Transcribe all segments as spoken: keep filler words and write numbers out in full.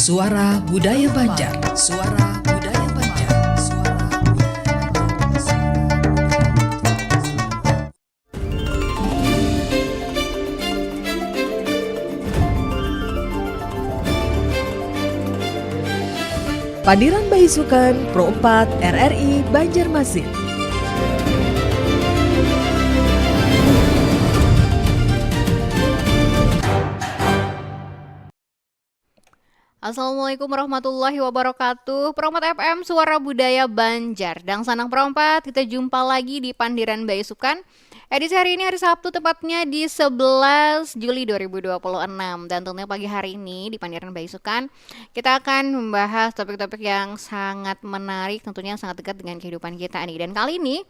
Suara Budaya Banjar. Suara Budaya Banjar. Suara Budaya Banjar. Pandiran Baisukan Pro empat R R I Banjarmasin. Assalamualaikum warahmatullahi wabarakatuh. Pro empat F M, Suara Budaya Banjar. Dangsanak Pro empat, kita jumpa lagi di Pandiran Baisukan. Edisi hari ini hari Sabtu, tepatnya di sebelas Juli dua ribu dua puluh enam. Dan tentunya pagi hari ini di Pandiran Baisukan, kita akan membahas topik-topik yang sangat menarik, tentunya yang sangat dekat dengan kehidupan kita nih. Dan kali ini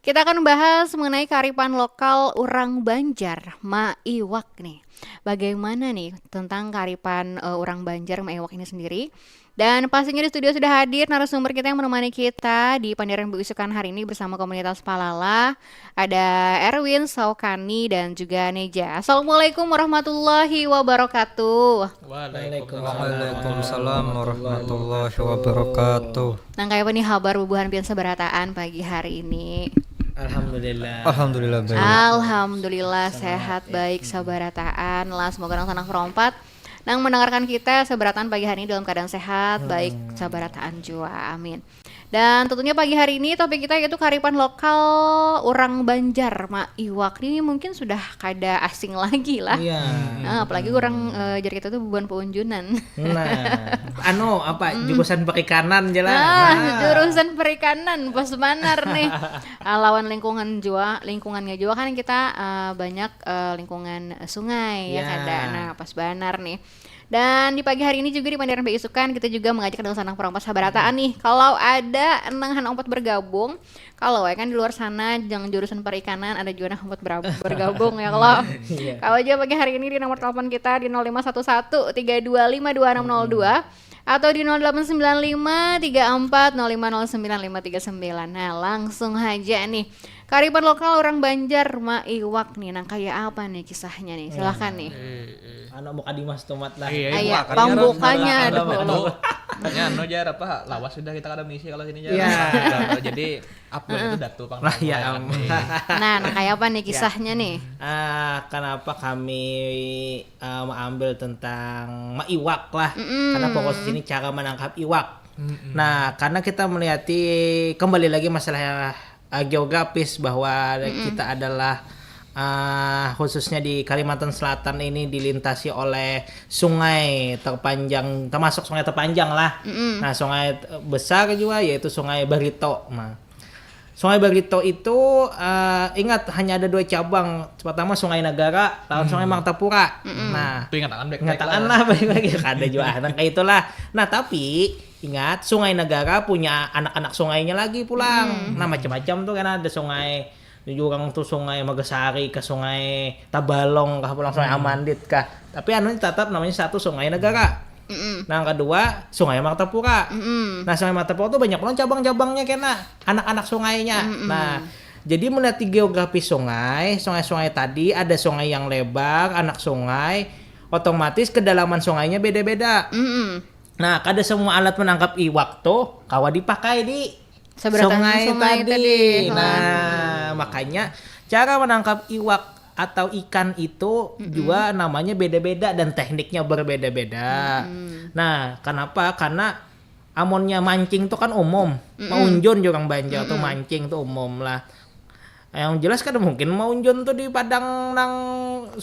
kita akan membahas mengenai kearifan lokal urang Banjar, maiwak nih. Bagaimana nih tentang kearifan, eh, urang Banjar, maiwak ini sendiri? Dan pastinya di studio sudah hadir narasumber kita yang menemani kita di Pandiran Baisukan hari ini bersama komunitas Palala. Ada Erwin, Saukani, dan juga Neja. Assalamualaikum warahmatullahi wabarakatuh. Waalaikumsalam warahmatullahi wabarakatuh. Nang kaya apa nih habar bubuhan pian sabarataan pagi hari ini? Alhamdulillah. Alhamdulillah baik. Alhamdulillah sehat, baik sabarataan lah. Semoga nang sanak Pro empat nang mendengarkan kita sabarataan pagi hari ini dalam keadaan sehat, baik sabarataan jua. Amin. Dan tentunya pagi hari ini topik kita yaitu kearifan lokal urang Banjar, maiwak. Ini mungkin sudah kada asing lagi lah. Iya. Nah, apalagi urang, eh, jar kita tuh bubuhan paunjunan. Nah, anu apa jurusan perikanan je lah. Ah, Nah. Jurusan perikanan pas banar nih. Ah, lawan lingkungan jua, lingkungannya jua kan kita, eh, banyak, eh, lingkungan, eh, sungai ya Ya. kada. Nah, pas banar nih. Dan di pagi hari ini juga di Pandiran Baisukan kita juga mengajak dangsanak Pro empat sabarataan nih. Kalau ada nang handak umpat bergabung, kalau ya kan di luar sana yang jurusan perikanan ada juga nang umpat ber- bergabung ya kalau. Iya. Kalau aja pagi hari ini di nomor telepon kita di nol lima satu satu tiga dua lima dua enam nol dua atau di nol delapan sembilan lima tiga empat nol lima nol sembilan lima tiga sembilan. Nah, langsung aja nih. Kearifan lokal urang Banjar, maiwak nih. Nang kaya apa nih kisahnya nih? Silahkan nih. Anu muka dimas tumat lah. Iya, Ayo, buka kan pambukanya harus dulu. Datu. Ya, anu jar apa? Lawas sudah kita kada mengisi kalau sini jar. Iya. Jadi upload itu Datu pang. Lah, ya, am. Nah, nang kaya apa nih kisahnya nih? Ah, kenapa kami eh, mengambil tentang maiwak lah? Karena fokus di sini cara menangkap iwak. Nah, karena kita melihat kembali lagi masalah eh, geografis bahwa kita adalah eh, khususnya di Kalimantan Selatan ini dilintasi oleh sungai terpanjang, termasuk sungai terpanjang lah. Nah, sungai besar juga yaitu Sungai Barito. Nah, Sungai Barito itu eh, ingat hanya ada dua cabang. Pertama Sungai Negara, lawan Sungai Martapura. Nah, Itu ingatan baik-baik ingatan lah balik lagi ada juga anak kayak itulah. Nah, tapi ingat Sungai Negara punya anak-anak sungainya lagi pulang. Nah, macam-macam tuh karena ada sungai di jurang tuh Sungai Magasari ke Sungai Tabalong kah pulang Sungai Amandit kah. Tapi anu tetap namanya satu Sungai Negara. Nah, yang kedua Sungai Martapura. Nah, Sungai Martapura tuh banyak banget cabang-cabangnya kena anak-anak sungainya. Nah, jadi melihat di geografi sungai, sungai-sungai tadi ada sungai yang lebar, anak sungai, otomatis kedalaman sungainya beda-beda. Nah, kada semua alat menangkap iwak tuh kawa dipakai di Sabarataan sungai, sungai tadi. tadi. Nah, makanya cara menangkap iwak atau ikan itu juga namanya beda-beda dan tekniknya berbeda-beda. Nah, kenapa? Karena amunnya mancing tuh kan umum. Maunjun juga orang Banjar tuh mancing tuh umum lah. Yang jelas kada mungkin maunjun tuh di padang nang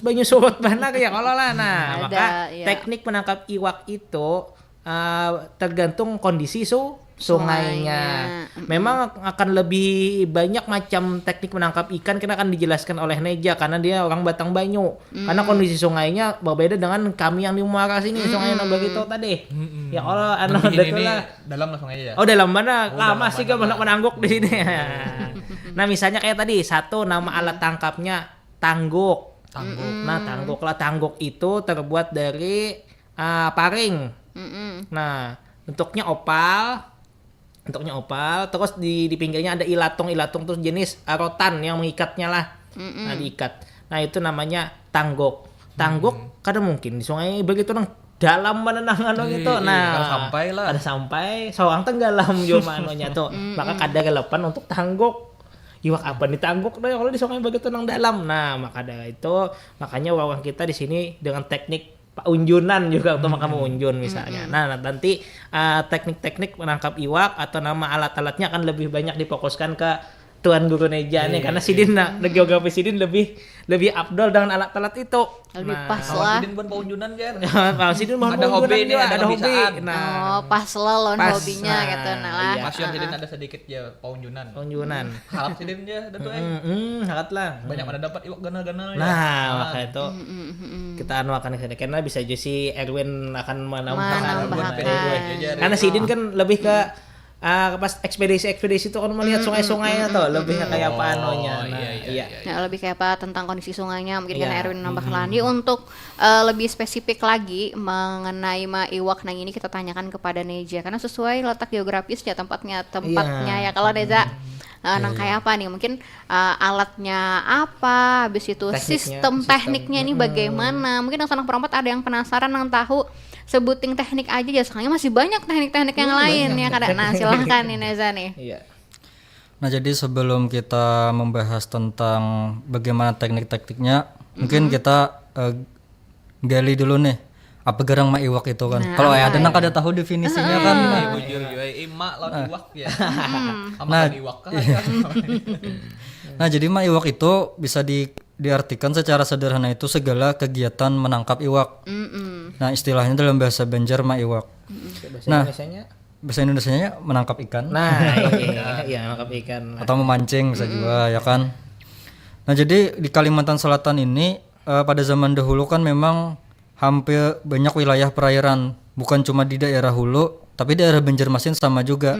banyu surut banar ya kalau lah. Nah, Ada, maka iya. Teknik menangkap iwak itu uh, tergantung kondisi su sungainya. Sungainya. Memang akan lebih banyak macam teknik menangkap ikan karena akan dijelaskan oleh Neja karena dia orang Batang Banyu. Karena kondisi sungainya berbeda dengan kami yang di Muara sini, sungai Nabagito tadi. Ya Allah, anu Tapi ini, ini lah. Dalam langsung aja ya. Oh, dalam mana? Oh, Lama dalam sih mana gak banyak lah. menangguk di sini. Nah, misalnya kayak tadi satu nama alat tangkapnya tangguk. Nah, tangguk lah, tangguk itu terbuat dari uh, paring. Nah, bentuknya opal. Bentuknya opal, terus di di pinggirnya ada ilatung. Ilatung tuh jenis rotan yang mengikatnya lah. Nah, diikat. Nah, itu namanya tangguk. Tangguk kada mungkin di sungai begitu nang dalam mana nang anu gitu. Iya, Nah, kada sampai lah. Kada sampai, sawang tenggelam jua anunya tuh. Maka kada galapan untuk tangguk. Iwak apa nih tangguk deh kalau di sungai begitu nang dalam. Nah, maka ada itu, makanya wawang kita di sini dengan teknik paunjunan juga tuh maka meunjun misalnya. Nah, nanti uh, teknik-teknik menangkap iwak atau nama alat-alatnya akan lebih banyak difokuskan ke Tuan Guru Neja nih karena sidin nah geografi sidin lebih lebih afdol dengan alat-alat itu. Lebih Nah, pas Kalau lah. Sidin pun paunjunan jar. Kalau sidin mau Ada hobi paunjunan nih, juga, ada ada hobi. bisaan. Nah, Oh, pas lah lawan Pas, hobinya nah, gitu nah lah. iya. Passion Sidin ada sedikit ya paunjunan. paunjunan. Harap Sidin ya, ada tuh eh. Hmm, hmm, sangat lah. Banyak mana dapat iwak ganal-ganal ya. Nah, maka itu kita anu akan ke karena bisa aja si Erwin akan menambahkan. Menambahkan. Buat PDW aja, Karena sidin kan lebih ke ah, pas ekspedisi-ekspedisi itu kan melihat sungai-sungai atau lebih kayak apa anunya. Nah, iya, iya. Nah, lebih kayak apa tentang kondisi sungainya mungkin kan Iya. Erwin nambahkan lagi untuk eh, lebih spesifik lagi mengenai ma iwak nang ini kita tanyakan kepada Neja karena sesuai letak geografisnya tempatnya tempatnya ya kalau Neja. Eh, nang kayak apa nih mungkin eh, alatnya apa habis itu Tekniknya, sistem sistem. Tekniknya ini bagaimana mungkin yang sanak perempat ada yang penasaran yang tahu sebuting teknik aja ya soalnya masih banyak teknik-teknik yang lain ya kada nah silahkan nih Neza nih. Iya. Nah, jadi sebelum kita membahas tentang bagaimana teknik-tekniknya, mungkin kita eh, gali dulu nih apa gerang ma iwak itu kan. Nah, Kalau apa ada nang ya? Kada tahu definisinya kan. Iya, bujur juga eh, emak lawan iwak ya. Sama Nah. kan iwak kah? Nah, jadi ma iwak itu bisa di diartikan secara sederhana itu segala kegiatan menangkap iwak. Mm-mm. Nah, istilahnya dalam bahasa Banjar ma iwak. Bahasa Nah. Indonesianya. Bahasa Indonesianya menangkap ikan Nah, iya, iya, nangkap ikan. Atau memancing bisa juga ya kan. Nah, jadi di Kalimantan Selatan ini eh, pada zaman dahulu kan memang hampir banyak wilayah perairan, bukan cuma di daerah hulu, tapi daerah Banjarmasin sama juga.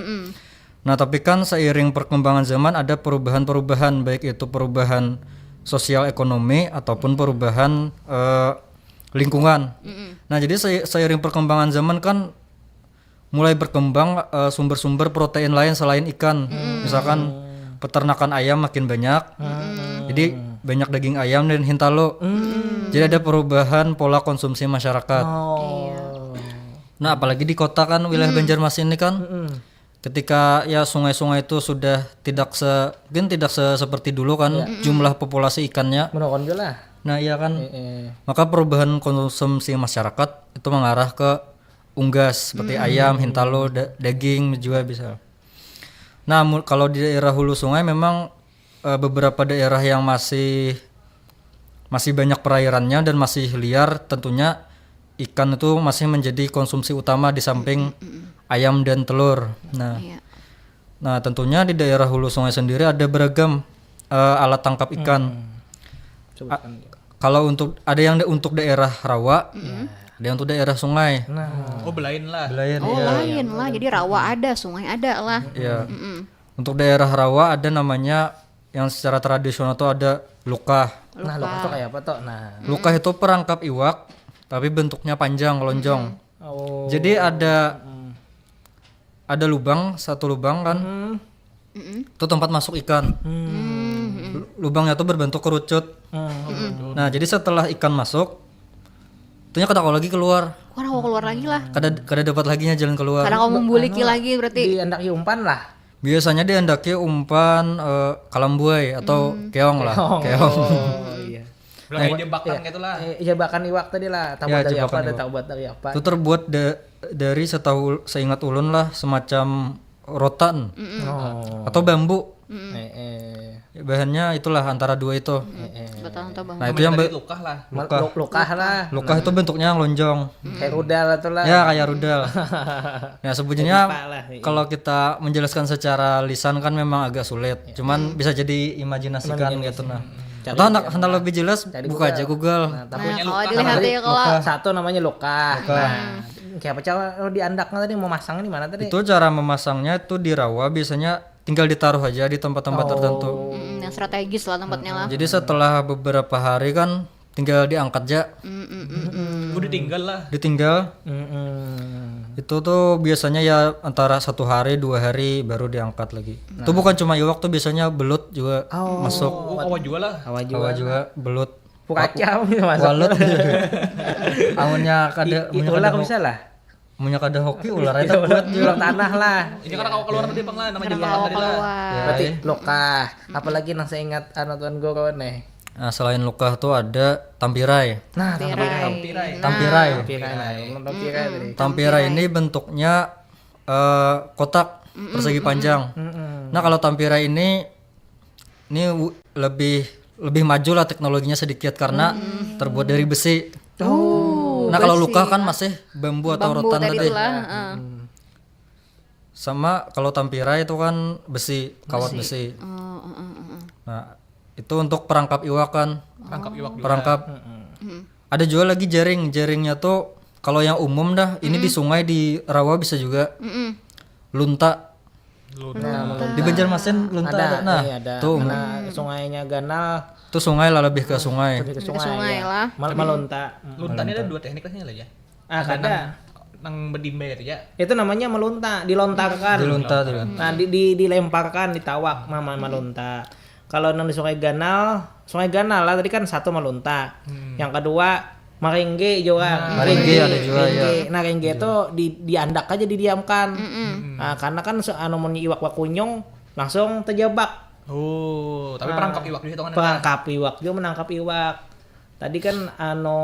Nah, tapi kan seiring perkembangan zaman ada perubahan-perubahan, baik itu perubahan sosial ekonomi ataupun perubahan eh, lingkungan. Nah, jadi se- seiring perkembangan zaman kan mulai berkembang eh, sumber-sumber protein lain selain ikan. Misalkan peternakan ayam makin banyak. Jadi banyak daging ayam dan hintalu. Jadi ada perubahan pola konsumsi masyarakat. Oh. Nah, apalagi di kota kan wilayah Banjarmasin ini kan ketika ya sungai-sungai itu sudah tidak se mungkin tidak se seperti dulu kan jumlah populasi ikannya. Menurun juga lah. Nah, iya kan. Eh, Maka perubahan konsumsi masyarakat itu mengarah ke unggas seperti ayam, hintalu, da- daging juga bisa. Nah, mu- kalau di daerah hulu sungai memang eh, beberapa daerah yang masih masih banyak perairannya dan masih liar, tentunya ikan itu masih menjadi konsumsi utama di samping ayam dan telur. Nah, Iya. nah tentunya di daerah hulu sungai sendiri ada beragam eh, alat tangkap ikan. Sebutkan. Kalau untuk ada yang da- untuk daerah rawa, ada yang untuk daerah sungai. Nah, Oh belain lah. Belain, Oh iya. Lain lah, jadi rawa ada, sungai ada lah. Iya. Untuk daerah rawa ada namanya yang secara tradisional tuh ada lukah. nah, lukah tuh kayak apa tuh? Nah, Lukah itu perangkap iwak, tapi bentuknya panjang, lonjong. oh. Jadi ada ada lubang, satu lubang kan. Itu tempat masuk ikan. Lu- Lubangnya tuh berbentuk kerucut. Nah, jadi setelah ikan masuk, itunya kada kawa lagi keluar. Wah, aku keluar lagi lah. Kada kada dapat laginya jalan keluar. Karena kamu membuliki lagi berarti. Di andak umpan lah. Biasanya diandaki umpan eh, kalambuai atau keong lah. Keong. Oh iya. Belum jebakan gitu lah. Eh, jebakan iwak tadi lah. Tahu Ya, dari apa? jebakan Ada iwak. tahu dari apa? Itu terbuat da- dari setahu seingat ulun lah semacam rotan Oh. atau bambu. Eh, eh. Bahannya itulah antara dua itu. Betul tuh bang. Nah, itu yang Tadi be- lukah lah. Mal- luk- lukah lah. Lukah itu bentuknya yang lonjong. Kayak rudal atau lah. Ya, kayak rudal. Ya, sebujurnya Kayak pipa lah, iya. Kalau kita menjelaskan secara lisan kan memang agak sulit. Cuman bisa jadi imajinasikan gitu nah. Atau hendak hendak lebih jelas buka aja Google. Nah, tapi Nah, Punya kalau lukah dilihat tadi ya kalau satu namanya lukah. Nah, kayak apa cara di andaknya tadi mau masang di mana tadi? Itu cara memasangnya itu di rawa biasanya tinggal ditaruh aja di tempat-tempat tertentu. Mm, yang strategis lah tempatnya lah. Jadi setelah beberapa hari kan tinggal diangkat aja, Udah tinggal lah. ditinggal. Mm-mm. Itu tuh biasanya ya antara satu hari dua hari baru diangkat lagi. Itu bukan cuma iwak tuh biasanya belut juga masuk. Oh, awal juga lah. Awal juga. Kawa juga belut. Pukacau gitu masuk. Walut gitu. Amunnya kada, amunnya kada ular bisa lah. Amunnya kada hoki, ular itu kuat juga. Ular tanah lah. Ini karena kawa keluar tadi, Bang, lah, nama jangan tadi lah. Berarti lokah. Apalagi nang saya ingat anu tuan guru nih. Nah, selain lokah tuh ada tampirai. Nah, tampirai. Tampirai. Tampirai. Tampirai. Tampirai tadi. Tampirai ini bentuknya eh, kotak persegi panjang. Nah, kalau tampirai ini ini lebih lebih maju lah teknologinya sedikit karena terbuat dari besi. Oh, nah, kalau lokah kan masih bambu atau rotan tadi. Sama kalau tampirai itu kan besi, kawat besi. Nah, itu untuk perangkap iwak kan. Perangkap iwak juga. Perangkap. Ada juga lagi jaring. Jaringnya tuh kalau yang umum dah, ini di sungai, di rawa bisa juga. Lunta. Lunta. Di Banjarmasin lunta ada. Nah, iya, ada. Tuh umum. Karena sungainya ganal. Tuh sungai lah, lebih ke sungai. Lebih ke sungai lah. Mal- malunta. Lunta ini ada dua teknik lah ya. Ah, ada. Nang bedimba itu ya. Itu namanya melunta, dilontarkan. Dilunta, dilunta. Nah, di, di, dilemparkan, ditawak, mama melunta. Kalau nang di Sungai Ganal, Sungai Ganal lah tadi kan satu melunta. Yang kedua merengge juga. Merengge ada juga, ya. Nah, rengge itu di diandak aja didiamkan. Nah, karena kan anu, mun iwak bakunyung langsung terjebak. Oh, tapi perangkap iwak juga hitungannya. Perangkap iwak juga menangkap iwak. Tadi kan anu,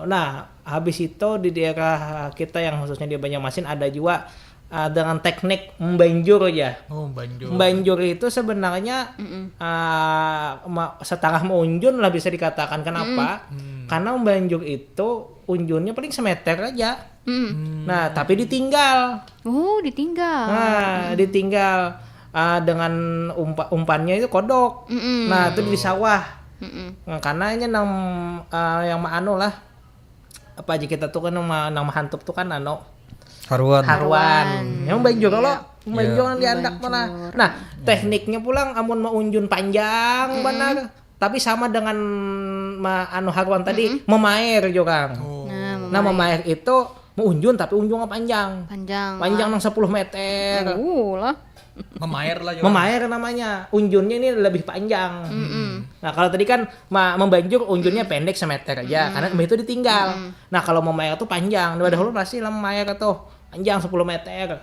nah, habis itu di daerah kita yang khususnya di Banjarmasin ada juga uh, dengan teknik membanjur aja. Oh, membanjur. Membanjur itu sebenarnya uh, setengah meunjun lah bisa dikatakan. Kenapa? Karena membanjur itu unjunnya paling semeter aja. Nah, tapi ditinggal. Oh, ditinggal. Nah, ditinggal uh, dengan umpa, umpannya itu kodok. Nah, itu di sawah. Nah, karena ini nang uh, yang maanu lah, apa aja kita tuh kan nang, nang mahantup tuh kan anu, haruan. Haruan. Yang banjur kalau banjur yang diandak mana. Nah, tekniknya pulang amun maunjun panjang banar, tapi sama dengan ma, anu haruan tadi, memair juga. Nah, memair itu maunjun tapi unjungnya panjang. Panjang. Panjang nang sepuluh meter. Uh, lah. Memair lah juga. Memair namanya. Unjunnya ini lebih panjang. Nah, kalau tadi kan ma, membanjur, unjunnya pendek semeter aja karena itu ditinggal. Nah, kalau memair tuh panjang. Dua dahulu pasti lah memair tuh panjang sepuluh meter.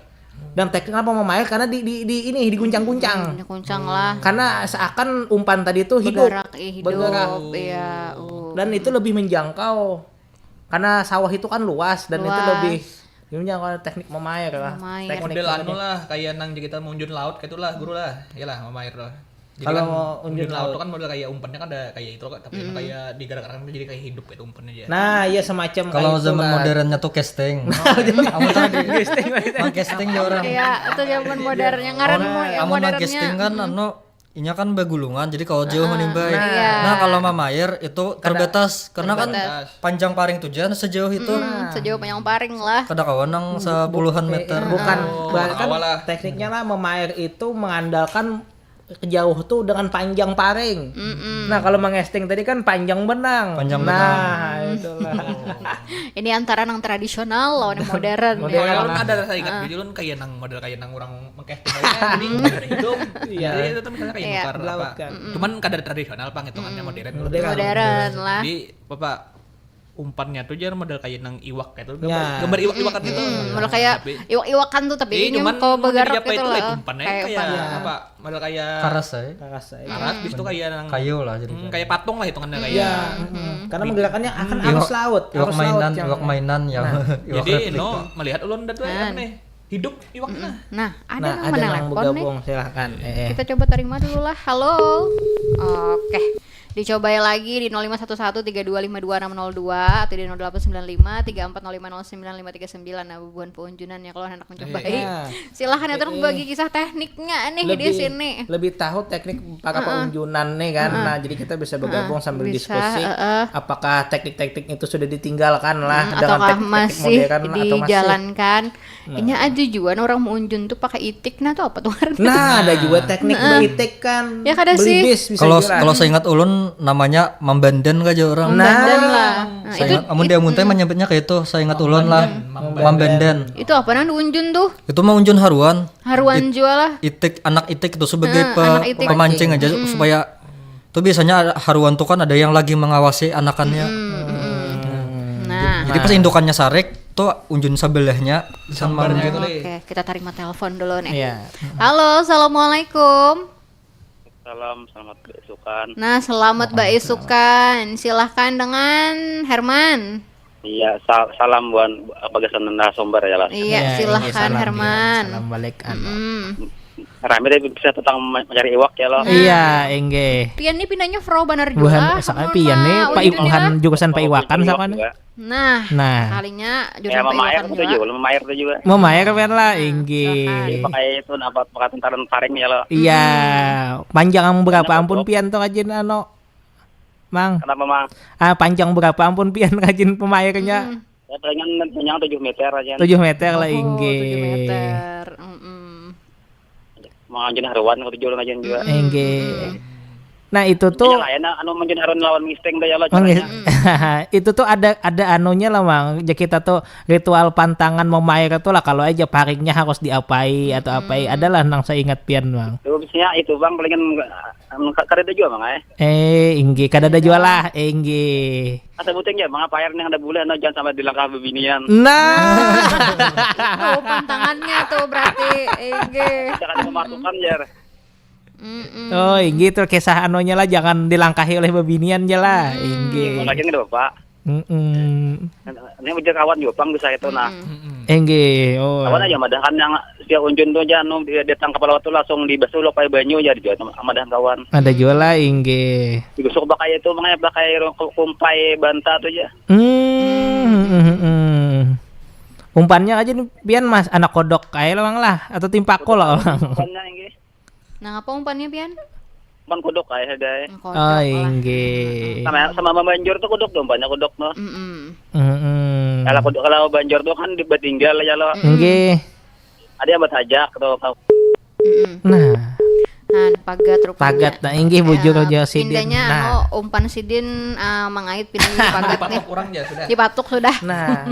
Dan teknik apa memair karena di, di, di ini diguncang-guncang. Diguncang lah. Karena seakan umpan tadi tuh hidup. Bergerak, iya. Dan itu lebih menjangkau. Karena sawah itu kan luas dan itu lebih ini menjangkau teknik memair lah. Teknik model anu lah, kayak nang kita maunjun laut gitu lah, guru lah. Iyalah, memair lah. Kalau kan unjun laut itu kan model kayak umpannya kan ada kayak itu kan, tapi kayak digerak-gerakan jadi kayak hidup gitu umpannya aja. Nah, iya semacam. Kalau zaman modernnya tuh casting. Apa tadi? Casting. Mang casting ya orang. Iya, itu zaman modernnya ngaran. Amun mang casting kan anu, inya kan begulungan, jadi kalau jauh menimbai. Nah, kalau mamair itu terbatas karena kan panjang paring tuh jan sejauh itu. Sejauh panjang paring lah. Kada kawan nang sepuluhan meter. Bukan, bahkan tekniknya lah memair itu mengandalkan jauh tuh dengan panjang paring. Nah, kalau mengesting tadi kan panjang benang. Panjang benang. Nah, itulah. Ini antara nang tradisional lawan yang modern. Modern. Kalau ada rasa ingat dulu kan kayak nang model kayak nang orang mengcasting aja, jadi hidup. Iya. Jadi itu tuh misalnya kayak nukar apa. Cuman kada tradisional pang hitungannya, modern. Modern lah. Jadi apa umpannya tuh jar model kayak nang iwak gitu. Gambar, gambar iwak-iwakan gitu. Model kayak iwak-iwakan tuh tapi ini cuman kau bergerak gitu lah. Umpannya kayak apa? Model kayak karas ya. Karas ya. Karas, habis itu kayak nang kayu lah jadi. Kayak patung lah hitungannya kayak. Iya. Karena menggerakkannya akan arus laut. Iwak mainan, iwak mainan ya. Jadi no melihat ulun dah tuh apa nih? Hidup iwaknya. Nah, ada yang menelpon nih. Silahkan. Kita coba terima dulu lah. Halo. Oke. Dicobai lagi di nol lima satu satu tiga dua lima dua enam nol dua atau di nol delapan sembilan lima tiga empat nol lima nol sembilan lima tiga sembilan. Nah, bubuhan peunjunannya kalau hendak mencobai. Silahkan ya, terus bagi kisah tekniknya nih di sini. Lebih tahu teknik para peunjunan nih kan. Nah, jadi kita bisa bergabung sambil diskusi apakah teknik-teknik itu sudah ditinggalkan lah dengan teknik-teknik modern atau masih dijalankan. Inya aja jua nah orang meunjun tuh pakai itik, nah tuh apa tuh artinya? Nah, ada juga teknik beitik kan. Ya kada sih. Kalau kalau saya ingat ulun namanya mambanden aja orang. Mambanden lah. Nah, itu amun dia muntah menyebutnya kayak itu, saya ingat ulun lah. Mambanden. Itu apa nang diunjun tuh? Itu mah unjun haruan. Haruan jua lah. Itik, anak itik itu sebagai pemancing aja supaya Tuh biasanya ada- haruan tuh kan ada yang lagi mengawasi anakannya. Mm, mm, mm. Nah. Jadi pas indukannya sarik tuh unjun sebelahnya. Disambar gitu. Oke, kita terima telepon dulu nih. Iya. Halo, assalamualaikum. Salam, selamat beisukan. Nah, selamat beisukan. Silahkan dengan Herman. Iya, sal- salam buat bagasan narasumber ya lah. Iya, iya, silahkan salam, Herman. Salam balik, anu. Mm-mm. Rame deh bisa tentang mencari iwak ya lo. Nah. Iya, inggih. Pian nih pindahnya Fro banar juga. Buhan, soalnya Pian nih Pak Iwakan jurusan Pak Iwakan sama nih. Nah, nah. Kalinya jurusan Pak Iwakan juga. Memair tuh juga. Memair Pian lah, inggih. Silakan. Pakai itu napa pakai tentaran paring ya lo. Iya, panjang berapa ampun Pian tuh rajin anu. Mang. Kenapa, Mang? Ah, panjang berapa ampun pian rajin pemairnya? Hmm. Ya, palingan panjang tujuh meter aja. Tujuh meter lah, oh, inggih. Tujuh meter. Mm-mm. Mang Anjun Harwan, aku tujuh ulun aja juga. Mm-mm. Inggih. Mm-mm. Nah, itu tuh lah, ya, nah, anu Mang Anjun Harwan lawan Misting tuh ya lo. Mang caranya. Itu tuh ada ada anunya lah, Mang. Ya, kita tuh ritual pantangan memair itu lah, kalau aja paringnya harus diapai atau apai. Mm-mm. Adalah nang saya ingat pian, Mang. Itu biasanya itu, Bang, palingan Anu, ka-, kadada jua, Mang, ai. Eh, inggih, kadada jua lah, inggih. Asa buting ja, Mang, apa air nih ada bulan, no, jangan sampai dilangkah bebinian. Nah. Tuh, pantangannya tuh berarti, inggih. Jangan memasukkan, jar. Mm-mm. Oh, inggih, tuh kisah anunya lah, jangan dilangkahi oleh bebinian ja lah, inggih. Lagi nih, Bapak. Mm-mm. Ini ujar kawan juga pang bisa itu, nah. Mm-mm. Enggih, oh. Kawan aja madahkan yang sia unjun tuh aja, anu, dia datang ke Palawat tuh langsung dibasuh lo pakai banyu aja, dia madahan kawan. Ada jua lah, inggih. Dibasuh pakai itu, makanya pakai ru-, kumpai banta tuh aja. Hmm, hmm, hmm, hmm. Umpannya aja nih, pian, Mas, anak kodok kayak lo, Mang, lah, atau timpako lah, Mang. Umpannya, inggih. Nang apa umpannya, pian? Umpan kodok ai, ada ai. Kodok lah. Oh, inggih. Sama, sama mamanjur tuh kodok tuh, umpannya kodok tuh. Mm-mm. Mm-mm. Kalau kodok, kalau banjur tuh kan di-, batinggal ya lo. Mm-mm. Inggih. Ada yang batajak tuh, kalau. Mm-mm. Nah. Nah, pagat rupanya. Pagat, nah, inggih, bujur aja sidin. Pindahnya, nah, anu, umpan sidin, ah, mangait pindah di pagat nih. Dipatuk urang ja sudah. Dipatuk sudah. Nah.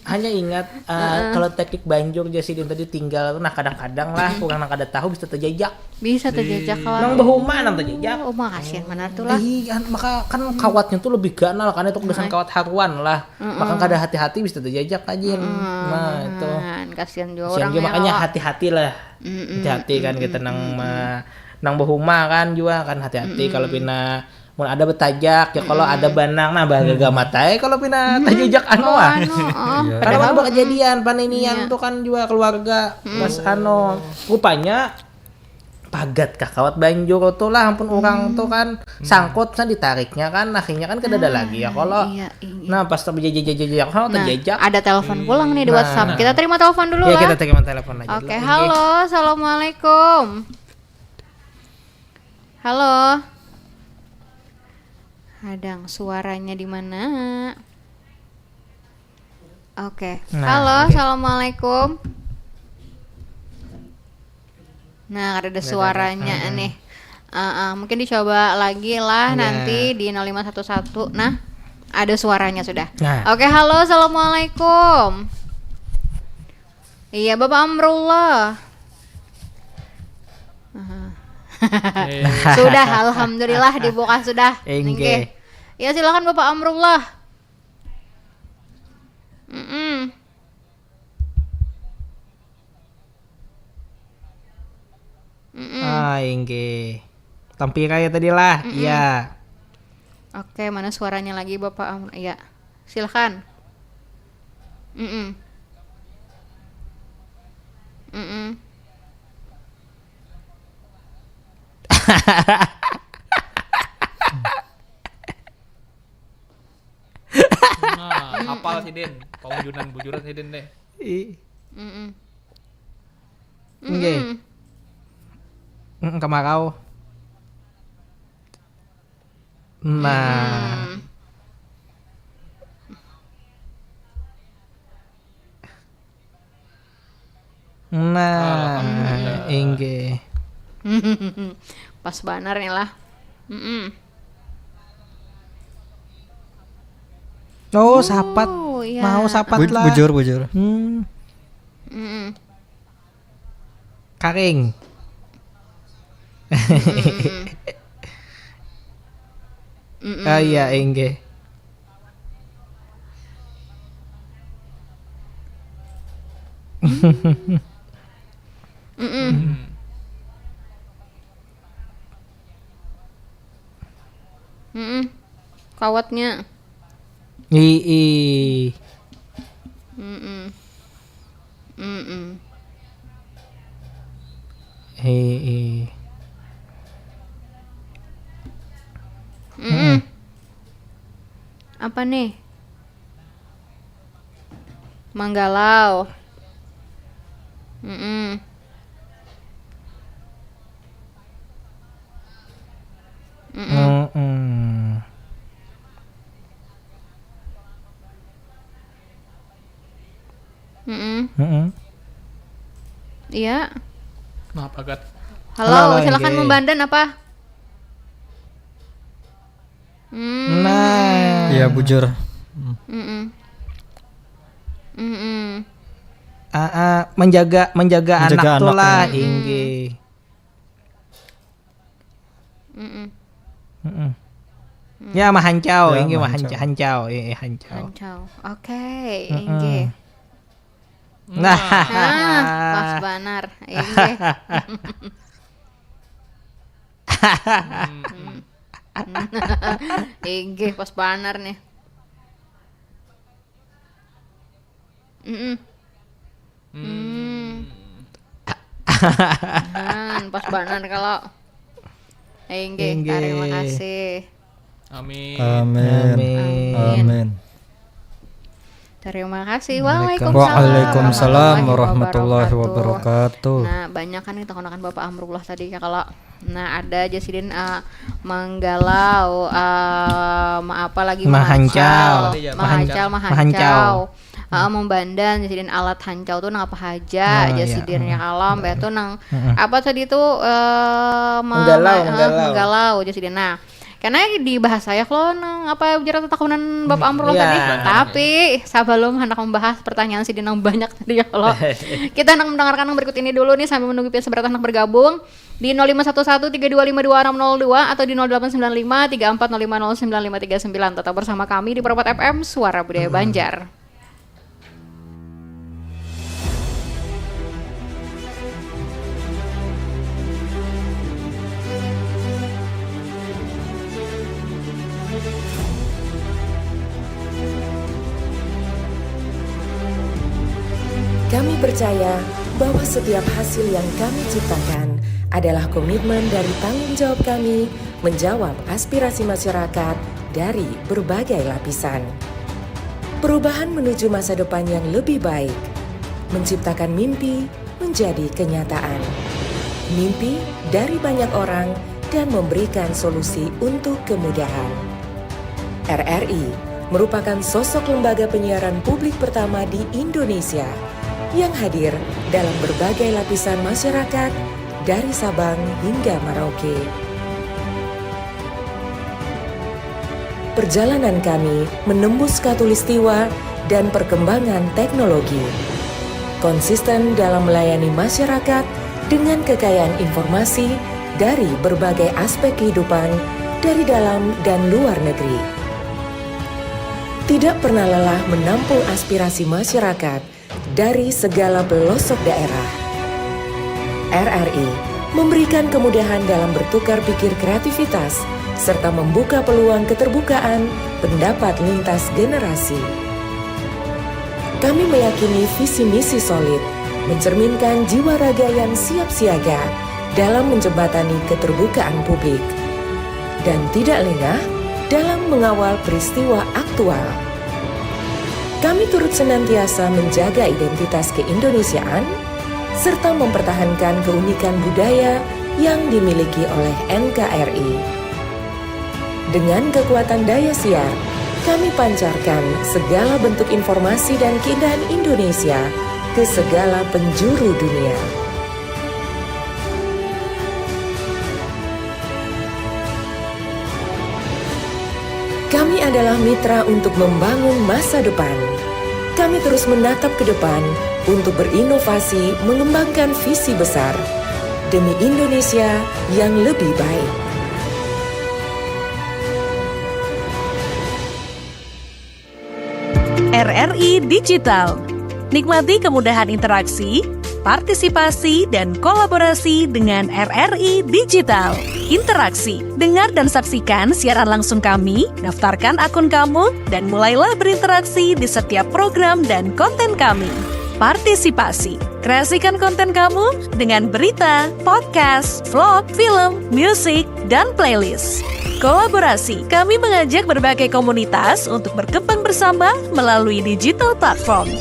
Hanya ingat, eh, heeh, kalau teknik banjur ja sidin tadi tinggal, nah, kadang-kadang lah, hmm, urang nang kada tahu bisa tajajak. Bisa tajajak kawan. Nang bahuma nang tajajak. Oh, mah kasihan banar tuh lah. Iya, maka kan kawatnya tuh lebih ganal kan, itu gasan kawat haruan lah. Heeh. Maka kada hati-hati bisa tajajak, kajin. Heeh. Nah, itu. Kasihan jua orangnya. Kasihan jua, makanya hati-hati lah. Mm-mm. Hati-hati kan kita nang, mm-mm, ma-, nang bahuma kan jua kan hati-hati, mm-mm, kalau pina mun ada batajak, ya, kalau ada banang, nah, bagagamat ai kalau pina tajajak anu, ah. Oh, anu, oh. Iya. Padahal kan bakajadian, paninian tuh kan jua keluarga pas anu. Rupanya pagat kah kawat banjur tuh lah, ampun urang tuh kan sangkut, nah, ditariknya kan, akhirnya kan kadada lagi ya kalau. Iya, iya. Nah, pas tajajak, tajajak, oh, tajajak. Nah, ada telepon pulang nih di WhatsApp. Nah. Kita terima telepon dulu lah. Ya, kita terima telepon aja dulu. Oke, halo, assalamualaikum. Halo. Hadang, suaranya di mana? Oke. Nah, halo, oke. Assalamualaikum. Nah, ada suaranya nih. Nggak ada, nggak ada. Heeh, mungkin dicoba lagi lah nanti di nol lima satu satu. Nah, ada suaranya sudah. Nah. Oke, halo, assalamualaikum. Iya, Bapak Amrullah. Aha. Eh. Sudah, alhamdulillah dibuka sudah. Inggih. Inggih. Ya, silakan Bapak Amrullah. Mm-mm. Mm-mm. Ah, inggih. Tampira ya tadi lah. Mm-mm. Iya. Oke, mana suaranya lagi, Bapak Am-, iya. Silahkan. Mm-mm. Mm-mm. Nah, hapal sidin, paunjunan bujuran sidin deh. I-, mm-mm. Nggih. Mm-mm. Mm-mm, kemarau. Nah. Mm-mm. Nah, alhamdulillah. Inggih. Pas banar nih lah. Mm-mm. Oh, sapat. Oh, iya. Mau sapat lah. Bujur, bujur. Hmm. Mm-mm. Karing. Mm-mm. Mm-mm. Ah, iya, inggih. Mm-mm. Mm-mm. Mm-mm. Kawatnya. Ii. Mm-mm. Mm-mm. Ii. Mm-mm. Mm-mm. Apa nih? Manggalau. Mm-mm. Mm-mm. Mm-mm. Mm-mm. Mm-mm. Iya. Nah, pagat. Halo, halo, halo, silakan inggih. Membandan apa? Hmm. Nah. Iya, bujur. Hmm. Mm-mm. Mm-mm. Ah, ah, menjaga, menjaga anak tuh lah, inggih. Mm-mm. Mm-mm. Mm. Ya, mahancau, ya, inggih, mahancau. Mahancau, hancau, iya, iya, hancau. Hancau. Oke, mm-mm. Inggih. Nah. Nah, pas banar. Inggih. Mm-mm. Inggih, pas banar nih. Mm-mm. Hmm. Hmm. Nah, pas banar kalau. Inggih, inggih. Terima kasih. Amin. Amin. Amin. Amin. Terima kasih. Waalaikumsalam. Waalaikumsalam warahmatullahi wabarakatuh. Nah, banyak kan nih takunakan Bapak Amrullah tadi ya, kalau Nah, ada aja sidin, eh, manggalau, eh, ma-, apa lagi, mahancau. Mahancau. Iya, mahancau. Mahancau, mahancau. Mahancau. Eh, membandan, sidin alat hancau tuh nang apa haja aja sidin, ya kalau, mbak tuh nang apa tadi tuh, eh, ma-, manggalau, ma-, eh, manggalau. Manggalau aja sidin. Nah, karena di bahasa ya kalau nang apa bicara tatakunan Bapak Amrullah tadi. Iya. Tapi sebelum hendak membahas pertanyaan sidin nang banyak tadi ya kalau, kita hendak mendengarkan yang berikut ini dulu nih sambil menunggu pian seberat hendak bergabung. Di nol lima satu satu tiga dua lima dua enam nol dua atau di nol delapan sembilan lima tiga empat nol lima nol sembilan lima tiga sembilan. Tetap bersama kami di Perempat F M, Suara Budaya Banjar. Kami percaya bahwa setiap hasil yang kami ciptakan adalah komitmen dari tanggung jawab kami menjawab aspirasi masyarakat dari berbagai lapisan. Perubahan menuju masa depan yang lebih baik, menciptakan mimpi menjadi kenyataan. Mimpi dari banyak orang dan memberikan solusi untuk kemudahan. R R I merupakan sosok lembaga penyiaran publik pertama di Indonesia yang hadir dalam berbagai lapisan masyarakat, dari Sabang hingga Merauke. Perjalanan kami menembus khatulistiwa dan perkembangan teknologi. Konsisten dalam melayani masyarakat dengan kekayaan informasi dari berbagai aspek kehidupan dari dalam dan luar negeri. Tidak pernah lelah menampung aspirasi masyarakat dari segala pelosok daerah. R R I memberikan kemudahan dalam bertukar pikir kreativitas serta membuka peluang keterbukaan pendapat lintas generasi. Kami meyakini visi misi solid mencerminkan jiwa raga yang siap siaga dalam menjembatani keterbukaan publik dan tidak lengah dalam mengawal peristiwa aktual. Kami turut senantiasa menjaga identitas keindonesiaan serta mempertahankan keunikan budaya yang dimiliki oleh N K R I. Dengan kekuatan daya siar, kami pancarkan segala bentuk informasi dan keindahan Indonesia ke segala penjuru dunia. Kami adalah mitra untuk membangun masa depan. Kami terus menatap ke depan untuk berinovasi, mengembangkan visi besar demi Indonesia yang lebih baik. R R I Digital. Nikmati kemudahan interaksi, partisipasi, dan kolaborasi dengan R R I Digital. Interaksi, dengar dan saksikan siaran langsung kami, daftarkan akun kamu, dan mulailah berinteraksi di setiap program dan konten kami. Partisipasi, kreasikan konten kamu dengan berita, podcast, vlog, film, musik, dan playlist. Kolaborasi, kami mengajak berbagai komunitas untuk berkembang bersama melalui digital platform.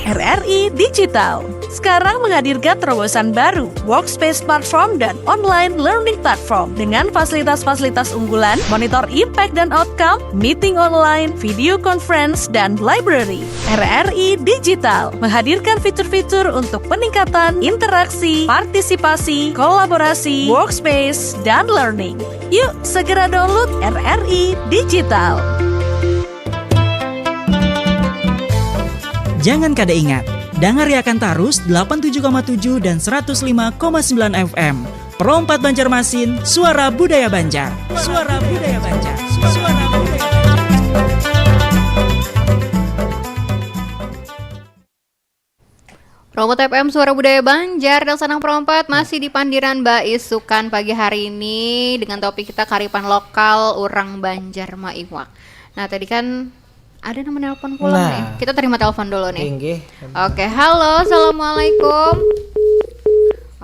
R R I Digital sekarang menghadirkan terobosan baru, workspace platform dan online learning platform dengan fasilitas-fasilitas unggulan, monitor impact dan outcome, meeting online, video conference, dan library. R R I Digital menghadirkan fitur-fitur untuk peningkatan interaksi, partisipasi, kolaborasi, workspace, dan learning. Yuk, segera download R R I Digital. Jangan kada ingat, dangariakan tarus delapan tujuh koma tujuh dan seratus lima koma sembilan F M. Pro empat Banjarmasin, suara budaya Banjar. Suara budaya Banjar. Suara budaya Banjar. Pro empat F M Suara Budaya Banjar, Dangsanang Pro empat masih di pandiran baisukan pagi hari ini dengan topik kita karipan lokal urang Banjar maiwak. Nah, tadi kan ada nang menelpon pulang Nah. nih. Kita terima telepon dulu nih. Inggih. Oke, halo, assalamualaikum.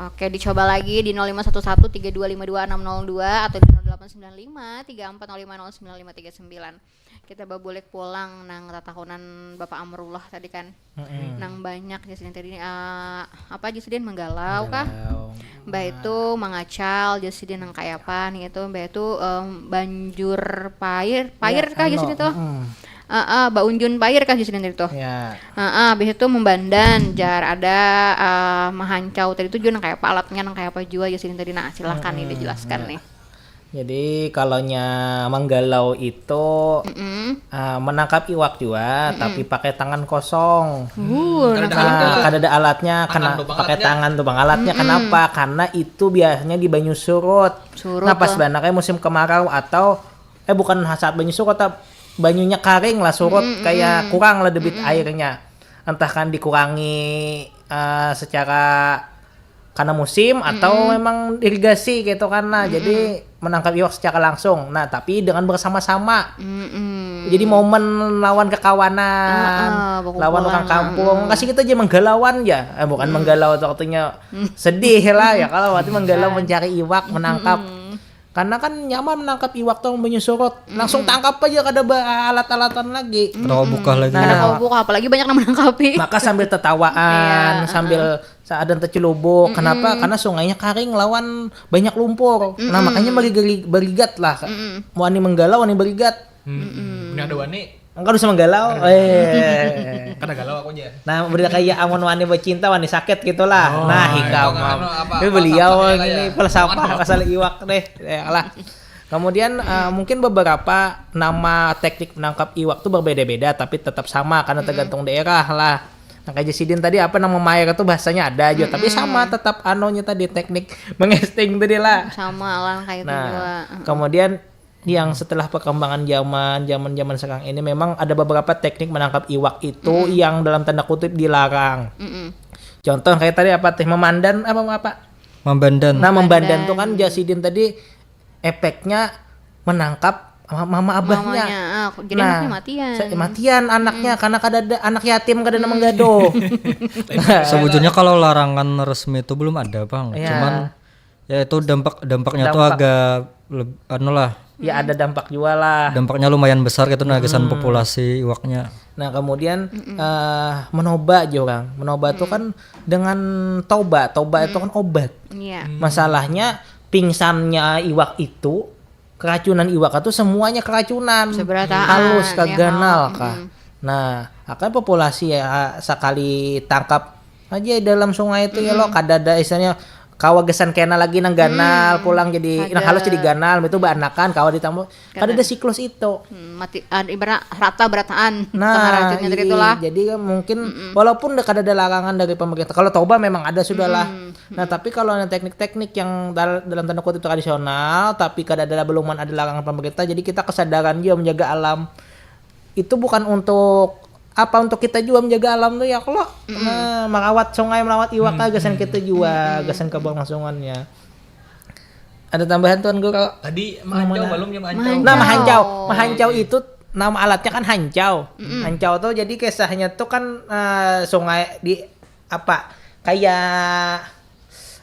Oke, dicoba lagi di nol lima satu satu tiga dua lima dua enam nol dua atau di nol delapan sembilan lima tiga empat nol lima nol sembilan lima tiga sembilan. Kita babulik pulang nang tatahunan Bapak Amrullah tadi kan. Nang banyak jar sidin tadi, eh, apa jar sidin, manggalau kah? Galau. Mbah itu mangacal jar sidin nang kayapa nih itu, mbah itu, em, banjur pair, pair Ya, kah jar anu, sidin tuh? mm. Heeh, baunjun pair kah jar sidin tadi tuh? Ya. Heeh, habis itu membandan, jar ada, eh, mahancau tadi tuh jua nang kayapa alatnya, nang kayapa jua jar sidin tadi. Nah, silakan nih dijelaskan nih. Jadi kalaunya manggalau itu Mm-mm. ah, menangkap iwak juga, tapi pakai tangan kosong. Uh, Kada nang ada alat. Ah, kada ada alatnya, kena Tangan tu pakai pangalatnya. Tangan tu pangalatnya. Kenapa? Karena itu biasanya di banyu surut. Surut Nah, pas lah. banaknya musim kemarau atau eh bukan saat banyu surut, tapi banyunya karing lah, surut, kayak kurang lah debit airnya. Entah kan dikurangi eh, secara karena musim atau memang irigasi gitu kan. Nah, jadi menangkap iwak secara langsung. Nah, tapi dengan bersama-sama. Mm-mm. Jadi momen lawan kekawanan, Ah, ah, bakumpulan, lawan orang ah, kampung, kasih kita aja menggalauan ya. Eh, bukan menggalau tuh artinya sedih lah ya, kalau waktu menggalau mencari iwak, menangkap. Karena kan nyaman menangkap iwak tuh banyu surut, langsung tangkap aja, kada ba- alat-alatan lagi. Kada kawa bukah lagi. Kada kawa bukah, apalagi banyak nang menangkapi. Maka sambil tetawaan, sambil sa- ada tecelubuk. Kenapa? Karena sungainya karing lawan banyak lumpur. Nah, makanya beri- berigat lah. Wani menggalau, wani berigat. Hmm. Ini ada wani. Engkau bisa menggalau. Eh. Kada galau aku aja. Nah, beri kayak amun wani bercinta, wani sakit gitulah. Oh, Nah, itu hikam. kan anu, apa, Ini beliau falsafahnya ini kayak falsafah bukan pasal iwak deh. Ya lah. Kemudian eh, mungkin beberapa nama teknik menangkap iwak tuh berbeda-beda, tapi tetap sama karena tergantung daerah lah. Nah, kayak Sidin tadi, apa, nang memair itu bahasanya ada aja, tapi sama tetap anunya tadi, teknik mengesting tadi lah. Sama lah kayak itu Nah, juga. Heeh. Kemudian yang setelah perkembangan zaman, zaman zaman sekarang ini, memang ada beberapa teknik menangkap iwak itu yang dalam tanda kutip dilarang. Mm-mm. Contoh kayak tadi, apa teh, memandan apa apa? Membandan. Nah, membandan tuh kan, jar Sidin tadi, efeknya menangkap ma- mama abahnya. Mamanya, ah, jadi Nah, anaknya matian. sa- matian anaknya karena kada ada, anak yatim kada ada menggaduh. Sebujurnya kalau larangan resmi itu belum ada, Bang. Iya. Cuman ya itu dampak dampaknya tuh Dampak. Agak leb- anu lah. Ya, ada dampak juga lah. Dampaknya lumayan besar gitu, nah, gasan populasi iwaknya. Nah, kemudian eh, menoba aja orang. Menoba tuh kan dengan toba. Toba itu kan obat. Iya. Masalahnya pingsannya iwak itu, keracunan iwak itu semuanya keracunan. Seberataan, Halus kah, ya, ganal hal. kah. Nah, akan populasi ya sekali tangkap aja dalam sungai itu ya lo, kada ada istilahnya kawa gasan kena lagi nang ganal pulang jadi nang halus jadi ganal, itu baanakan kawa ditambah, kada ada siklus itu. Hmm, mati, ah, ibarat rata berataan. Nah, Pengaracunnya tadi iya, itulah. Jadi kan mungkin walaupun udah kada ada larangan dari pemerintah, kalau toba memang ada sudah lah. Nah, tapi kalau ada teknik-teknik yang dal- dalam tanda kutip tradisional, tapi kada ada, belum ada larangan pemerintah, jadi kita kesadaran juga menjaga alam. Itu bukan untuk apa untuk kita juga menjaga alam tuh ya kalau nah, merawat sungai, merawat iwak lah gasan kita juga gasan keberlangsungannya. Ada tambahan tuan guru? Tadi mahancau belum ya mahancau. Nah, mahancau. Mahancau itu nama alatnya kan hancau. Hancau tuh jadi kisahnya tuh kan eh, sungai di apa kayak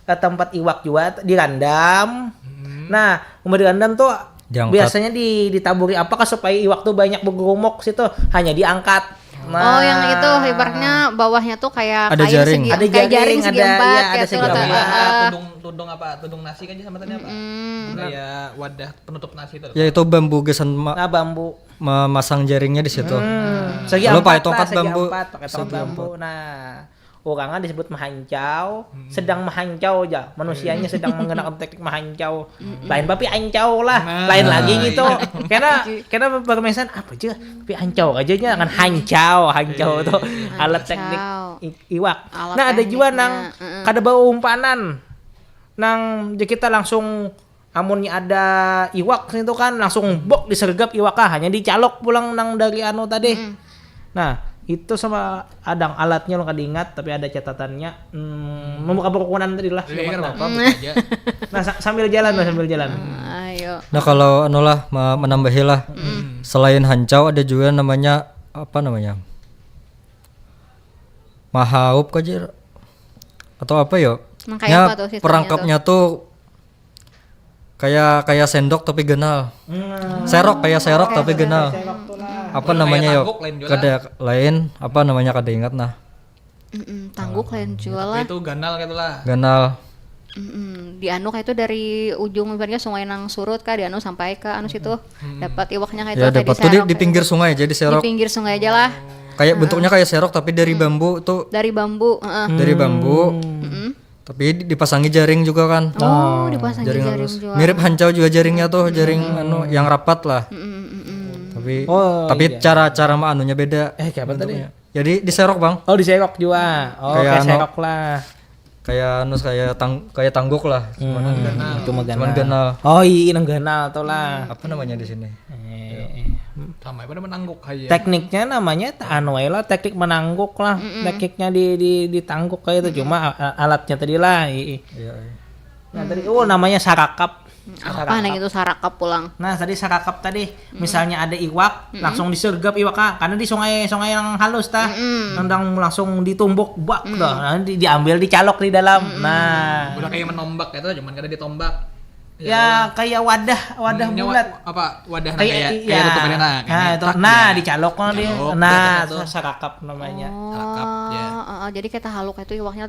eh, tempat iwak juga t- dirandam. Nah, umur dirandam tuh Diangkat. Biasanya di ditaburi apakah supaya iwak tuh banyak bergerumuk situ hanya diangkat. Nah, Oh, yang itu ibaratnya bawahnya tuh kayak Ada kain jaring. segi- Ada kayak jaring, jaring segi ada- empat iya, ada gitu segi atau empat. eh, Tudung tudung apa? Tudung nasi kan sama tadi apa? Kayak wadah penutup nasi itu. Ya itu bambu gasan ma- nah bambu. memasang jaringnya di situ. Segi Lalu empat pakai lah, tongkat segi bambu. empat, pakai tongkat bambu. Nah, orang disebut mahancau, sedang mahancau aja. Manusianya sedang menggunakan teknik mahancau. Lain tapi ancau lah, lain lagi gitu. Karena karena permesan apa aja, tapi ancau aja nya kan hancau, hancau tuh alat teknik i- iwak. Alat Nah, ada juga tekniknya, nang kada bawa umpanan. Nang jadi kita langsung amunnya ada iwak itu kan langsung bok disergap iwak ah, hanya dicalok pulang nang dari anu tadi. Nah, itu sama ada alatnya lo kada ingat tapi ada catatannya hmm, membuka perukunan tadi lah. Iya kan apa buka aja. Nah, sa- sambil jalan lah sambil jalan. Ayo. Nah kalau anu lah me- menambahi lah. Selain hancau ada juga namanya apa namanya? Mahaup kajar atau apa yo? Nang kayak apa tuh sistemnya Perangkapnya tuh kayak kayak sendok tapi ganal. Serok kayak serok tapi ganal. Apa namanya yo? Tangguk lain juga Kada lain apa namanya kada ingat nah. Mm-mm, tangguk lain juga lah. Itu ganal gitu lah. Ganal. Mm-mm. Di anu kayak itu dari ujung ibaratnya sungai nang surut kah di anu sampai ke anu situ dapat iwaknya kayak Ya itu dapat tuh di, di pinggir sungai jadi di serok. Pinggir sungai aja lah. Kayak bentuknya kayak serok tapi dari bambu tuh Dari bambu, heeh. dari bambu. Mm-mm. Tapi di- dipasangi jaring juga kan. Oh, dipasang Jaring jaring halus. juga. Mirip hancau juga jaringnya tuh, jaring anu yang rapat lah. Mm-mm, mm-mm. Tapi Oh, tapi iya. cara cara maanunya beda. Eh, kayak apa tadi? Jadi diserok bang. Oh, diserok juga. Oh, Kayak kayak anu. Serok lah. Kayak anu kayak tang kayak tangguk lah. Hmm, itu mah Cuman ganal. ganal. Oh, iya, nang ganal tuh lah. Apa namanya di sini? Eh, eh. Sama apa nama nangguk aja. Tekniknya namanya anu ae lah teknik menangguk lah. Tekniknya di di ditangguk kayak itu cuma a- alatnya tadi lah. I- i. Iya. Iya. Nah, tadi oh namanya sarakap. Apa nih itu sarakap pulang? Nah, tadi sarakap tadi misalnya ada iwak langsung disergap iwak ah. Karena di sungai sungai yang halus tah. Nendang langsung ditumbuk bak tuh. Nah, di- diambil dicalok di dalam. Nah, Udah kayak menombak itu cuman kada ditombak. ya kayak wadah wadah Nya wa- bulat. Apa wadah nah Kayak kayak iya. kayak tutup ini nah. Nah, itu, Trak, nah ya. dicalok nah di Calok, nah gitu. Itu sarakap namanya. Oh, Sarakap, ya. Heeh, jadi kita haluk itu iwaknya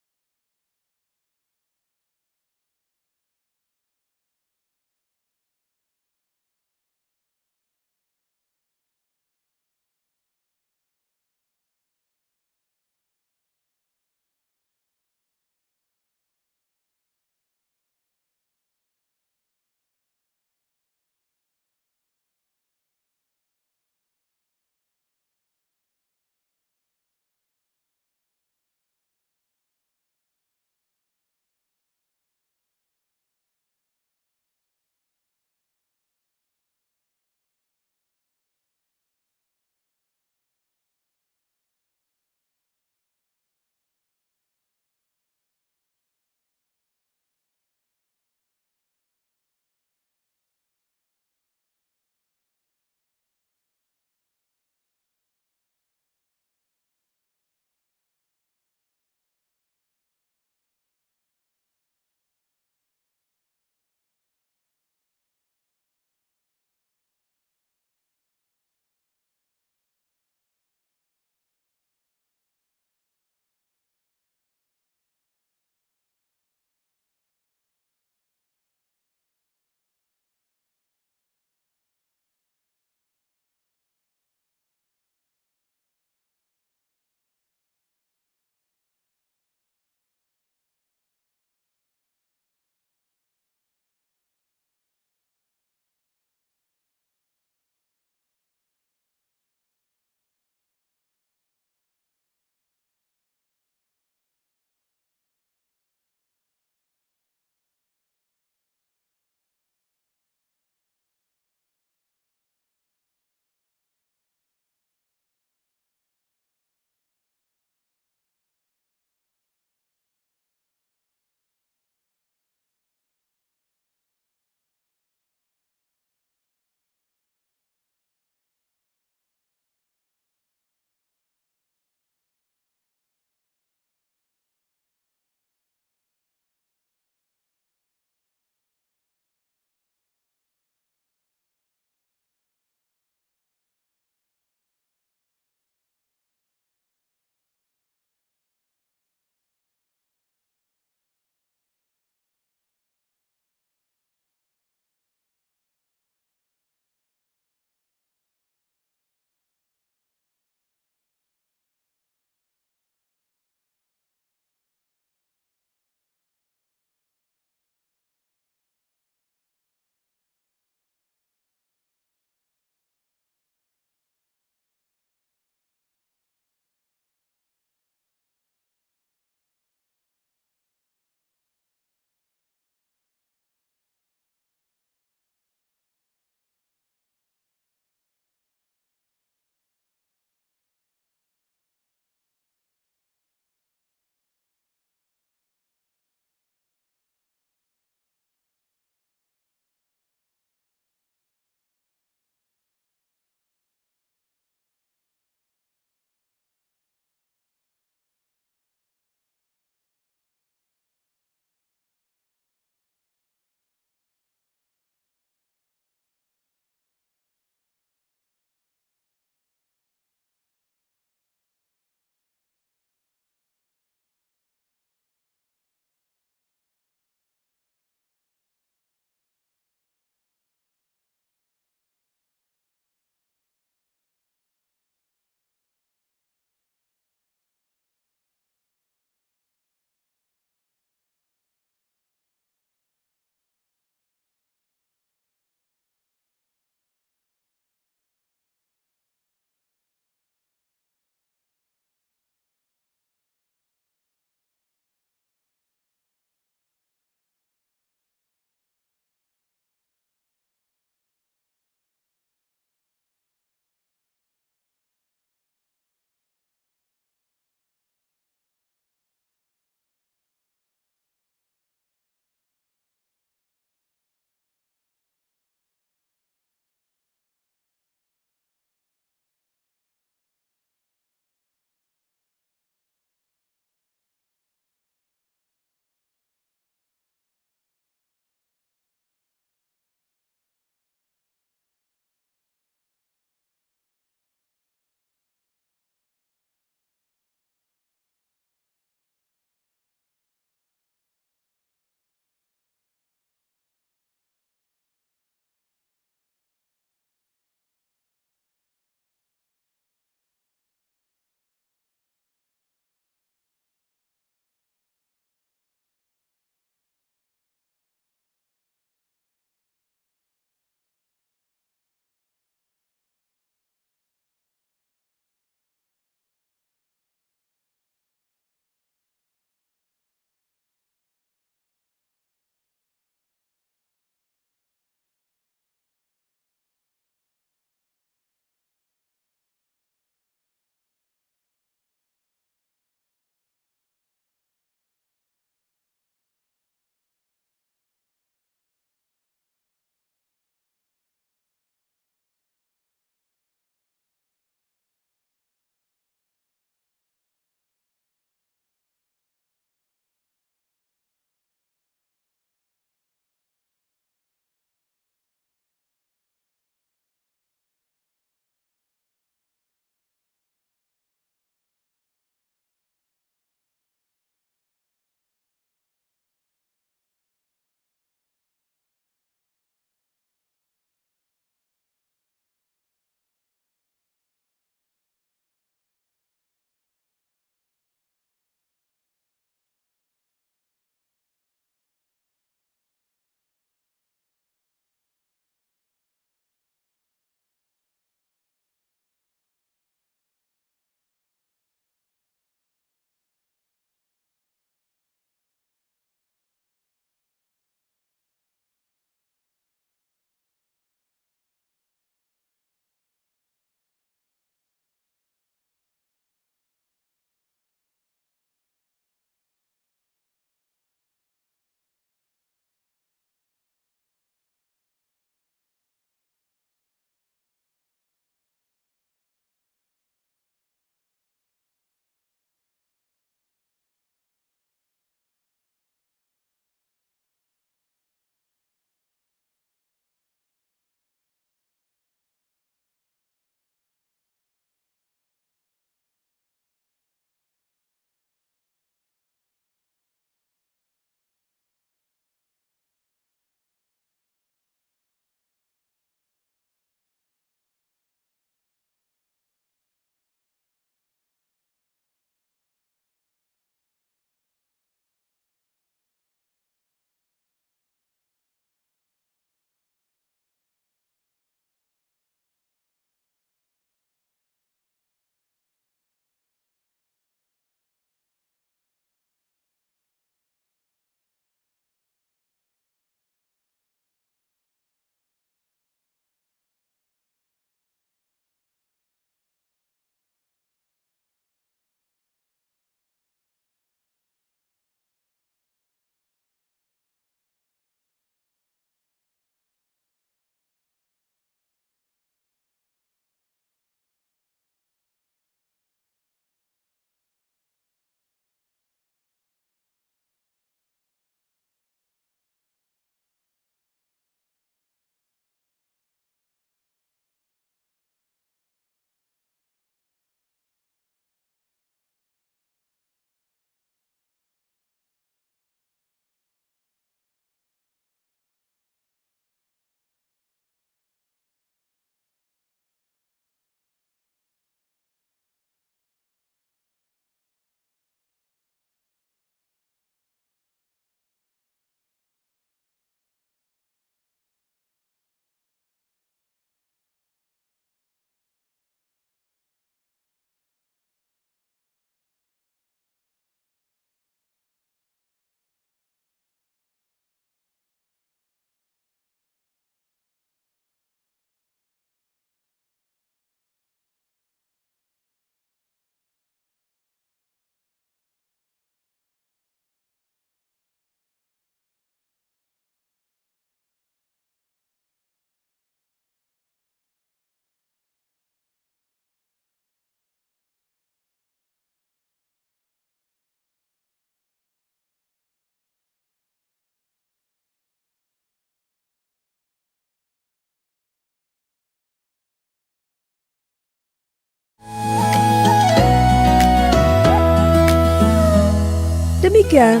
Sekian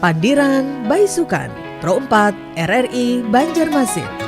Pandiran Baisukan, Pro empat R R I Banjarmasin.